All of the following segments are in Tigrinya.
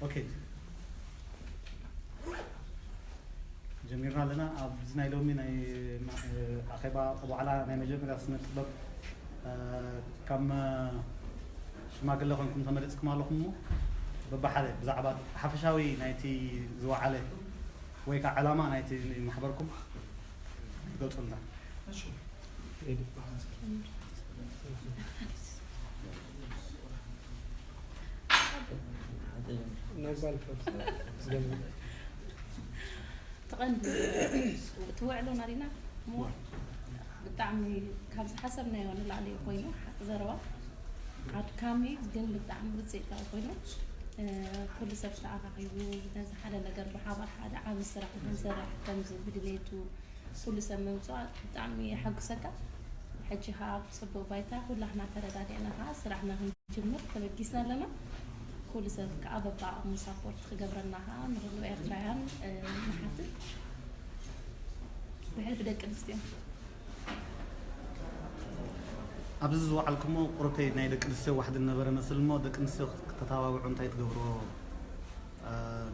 ኦኬ፣ ጀሚርና ኣለና። ኣብዚ ናይ ሎሚ ናይ ማ- ኣኼባ ዋዕላ ናይ መጀመርያ ስነ ጥበብ እ፣ ከም እ፣ ሽማግለ ኮንኩም ተመሪጽኩም ኣለኹም። እሞ በብሓደ ብዛዕባ ሓፈሻዊ ናይቲ ዝወዓለ ወይ ከዓ ዕላማ ናይቲ ማሕበርኩም ትገልጹልና። ትቐንዲ እቲ ውዕሎ ናሪና እሞ ብጣዕሚ ካብ ዝሓሰብናዮ ንላዕሊ ኮይኑ ሓቂ ዘረባ ኣድካሚ ግን ብጣዕሚ ውፅኢታዊ ኮይኑ ኩሉ ሰብ ተኣኻኺቡ ነዚ ሓደ ነገር ብሓባር ሓደ ዓብዪ ስራሕ ክንሰርሕ ከምዚ ብድሌቱ ኩሉ ሰብ ምምፅኡ ብጣዕሚ የሓጉሰካ። ሕጂ ከዓ ብፅቡቅ ባይታ ኩላህና ተረዳዲእና ከዓ ስራሕና ክንጅምር ተበጊስና ኣለና። ኩሉ ሰብ ከዓ በብዓቕሙ ሳፖርት ክገብረና ከዓ ንኩሉ ኤርትራውያን ንሓትት። ብሕልፊ ደቂ ኣንስትዮ ኣብዚ ዝወዓልኩሞ ቁሩብተይ ናይ ደቂ ኣንስትዮ ዋሕዲ ነበረ መስል እሞ ደቂ ኣንስትዮ ክተተባብዑ እንታይ ትገብርዎ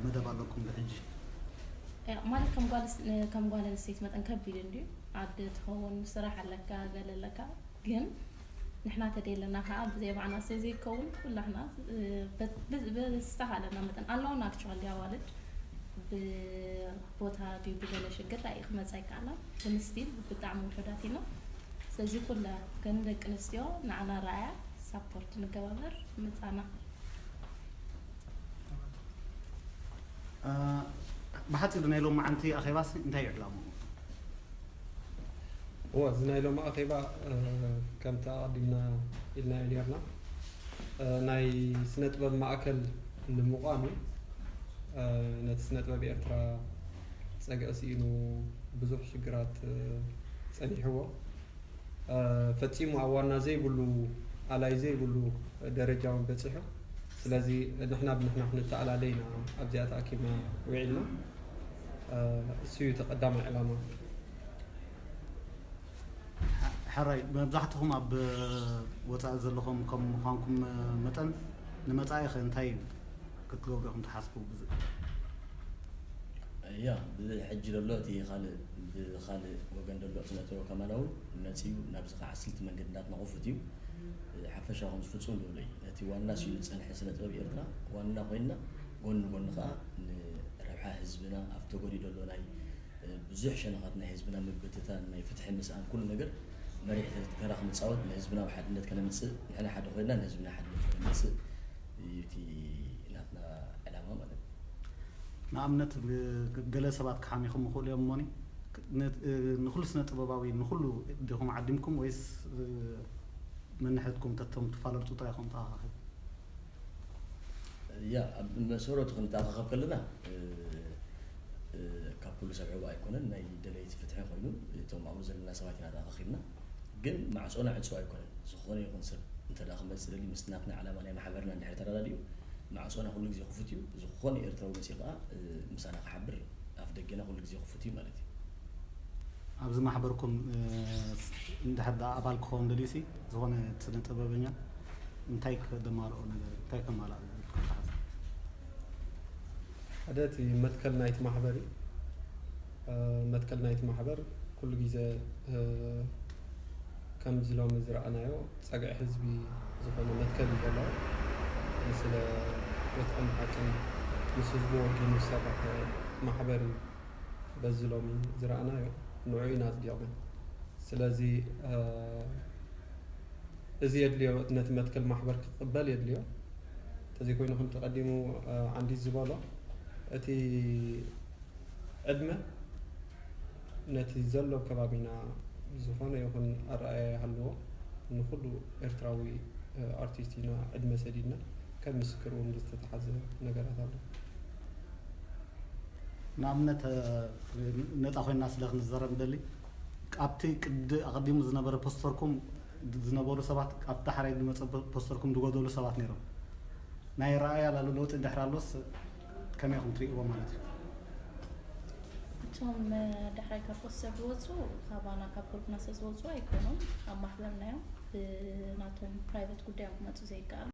መደብ ኣለኩም ብሕጂ? ማለት ከም ጓል ስ- ከም ጓል ኣንስተይቲ መጠን ከቢድ እንድዩ። ኣደ ትኸውን ስራሕ ኣለካ ገለ ኣለካ ግን ንሕና ተደለና ከዓ ብዘይ ባዕና ሰይ ዘይከውን ኩላህና ብዝተኻለና መጠን ኣለውን ኣክቹዋሊ ኣዋልድ ብቦታ ድዩ ብገለ ሽግር ዳኢ ክመፃ ይከኣላ ግን ስቲል ብጣዕሚ ውሑዳት ኢና። ስለዚ ኩላ ከን ደቂ ኣንስትዮ ንዓና ረኣያ ሳፖርት ንገባበር ምፃና። ብሓፂሩ ናይ ሎም መዓንቲ ኣኼባስ እንታይ እዩ ዕላምኡ? እወ እዚ ናይ ሎም ኣኼባ ከምቲ ኣቐዲምና ኢልናዮ ኔርና ናይ ስነ ጥበብ ማእከል ንምቋም እዩ። ነቲ ስነ ጥበብ ኤርትራ ጸግዒ ስኢኑ ብዙሕ ሽግራት ጸኒሕዎ ፈጺሙ ኣብ ዋና ዘይብሉ ኣላይ ዘይብሉ ደረጃ እውን በጺሑ። ስለዚ ንሕና ብንሕና ክንተኣላለ ኢና ኣብዚኣ ተኣኪብና ውዒልና። እሱ እዩ እቲ ቀዳማይ ዕላማ። ሕራይ መብዛሕትኹም ኣብ ወፃኢ ዘለኹም ከም ምዃንኩም መጠን ንመፃኢ ኸ እንታይ ክትገብሩ ኢኹም ትሓስቡ? እያ ብሕጂ ዘሎ እቲ ካልእ ብካልእ ወገን ዘሎ ስነ ጥበብ ከማን እውን መፅዩ ናብዚ ከዓ ስልቲ መንገዲ እናተነቑፉት እዩ። ሓፈሻ ከምዚ ፍፁም ዝበሎ እዩ። ነቲ ዋና ስዩ ዝፀንሐ ስነ ጥበብ ኤርትራ ዋና ኮይንና ጎኒ ጎኒ ከዓ ንረብሓ ህዝብና ኣብ ተጎዲኡ ዘሎ ናይ ብዙሕ ሸነኻት ናይ ህዝብና ምብትታን ናይ ፍትሒ ምስኣን ኩሉ ነገር መሪሕ ተራ ክንፃወት ንህዝብና ኣብ ሓድነት ከነምፅእ ንሕና ሓደ ኮይንና ንህዝብና ሓድነት ከነምፅእ እዩ እቲ ናትና ዕላማ ማለት እዩ። ንኣብነት ገለ ሰባት ክሓሚኹም ይኽእሉ እዮም እሞኒ ንኩሉ ስነ ጥበባዊ ንኩሉ ዲኹም ዓዲምኩም ወይስ ነንሕድኩም ተቶም ትፈላለጡ ጥራይ ኢኹም ተኣኻኺቡ? ያ ኣብ መሰረቱ ክንተኣኻኸብ ከለና ካብ ኩሉ ሰብ ዕባ ኣይኮነን ናይ ደለይቲ ፍትሒ ኮይኑ እቶም ኣብኡ ዘለና ሰባት ኢና ተኣኻኺብና ግን ማዕፆና ዕፅዋ ኣይኮነን ዝኾነ ይኹን ሰብ እንተ ክመፅእ ደሊ ምስ ናትና ዕላማ ናይ ማሕበርና እንድሕር ተረዳዲኡ ማዕፆና ኩሉ ግዜ ክፉት እዩ ዝኾነ ኤርትራዊ መፅኡ ከዓ ምሳና ክሓብር ኣፍ ደገና ኩሉ ግዜ ክፉት እዩ ማለት እዩ ኣብዚ ማሕበርኩም እንድሕር ደኣ ኣባል ክኸውን ደልዩ ሲ ዝኾነ ስነ ጥበበኛ እንታይ ከደማልኦ ነገር እንታይ ከማልኣ ክትሓስብ? ሓደ እቲ መትከል ናይቲ ማሕበር እዩ። መትከል ናይቲ ማሕበር ኩሉ ግዜ ከምዚ ሎሚ ዝረኣናዮ ጸግዒ ህዝቢ ዝኾነ መትከል እዩ ዘለዎ። ንስለ ወትዕን ሓቅን ምስ ህዝቡ ወጊኑ ዝሰርሕ ማሕበር እዩ። በዚ ሎሚ ዝረኣናዮ ንዕኡ ኢና ኣጽዲቕና። ስለዚ እዚ የድልዮ ነቲ መትከል ማሕበር ክቕበል የድልዮ። እንተዘይኮይኑ ከምቲ ቀዲሙ ዓንዲት ዝበሎ እቲ ዕድመ ነቲ ዘሎ ከባቢና ዝኾነ ይኹን ኣረኣእያ ይሃልዎ ንኹሉ ኤርትራዊ ኣርቲስት ኢና ዕድመ ሰዲድና ከም ምስክር እውን ዝተተሓዘ ነገራት ኣሎ። ንኣብነት ነፃ ኮይና ስለ ክንዘረብ ንደሊ ኣብቲ ቅዲ ኣቐዲሙ ዝነበረ ፖስተርኩም ዝነበሩ ሰባት ኣብቲ ዳሕራይ ዝመፀ ፖስተርኩም ዝጎደሉ ሰባት ነይሮም ናይ ረኣያ ላሉ ለውጢ እንድሕር ኣሎስ ከመይ ኢኹም ትርእይዎ ማለት እዩ? እቶም ዳሕራይ ካብ ፖስተር ዝወፁ ካባና ካብ ግሩፕና ስለ ዝወፁ ኣይኮኑን ኣብ ማሕበርና እዮም ብናቶም ፕራይቨት ጉዳዮም ክመፁ ዘይከኣል